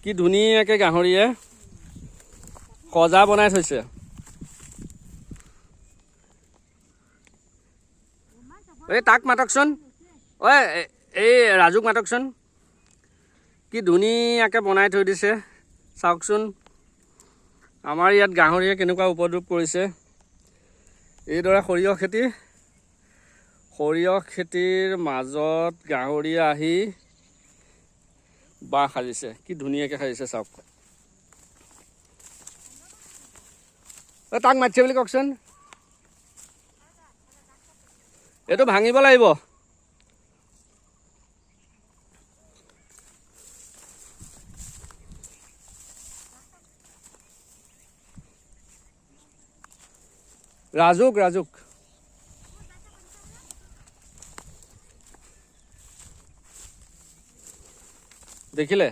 কি ধুনীয়াকৈ গাহৰিয়ে সজা বনাই থৈছে। এই তাক মাতকচোন, ঐ এই ৰাজুক মাতকচোন। কি ধুনীয়াকৈ বনাই থৈ দিছে চাওকচোন। আমাৰ ইয়াত গাহৰিয়ে কেনেকুৱা উপদ্ৰৱ কৰিছে। এইদৰে সৰিয়হ খেতি, সৰিয়হ খেতিৰ মাজত গাহৰি আহি বাঁহ সাজিছে। কি ধুনীয়াকৈ সাজিছে চাওক। তাক মাতিছে বুলি কওকচোন। এইটো ভাঙিব লাগিব। ৰাজুক ৰাজুক দেখিলে?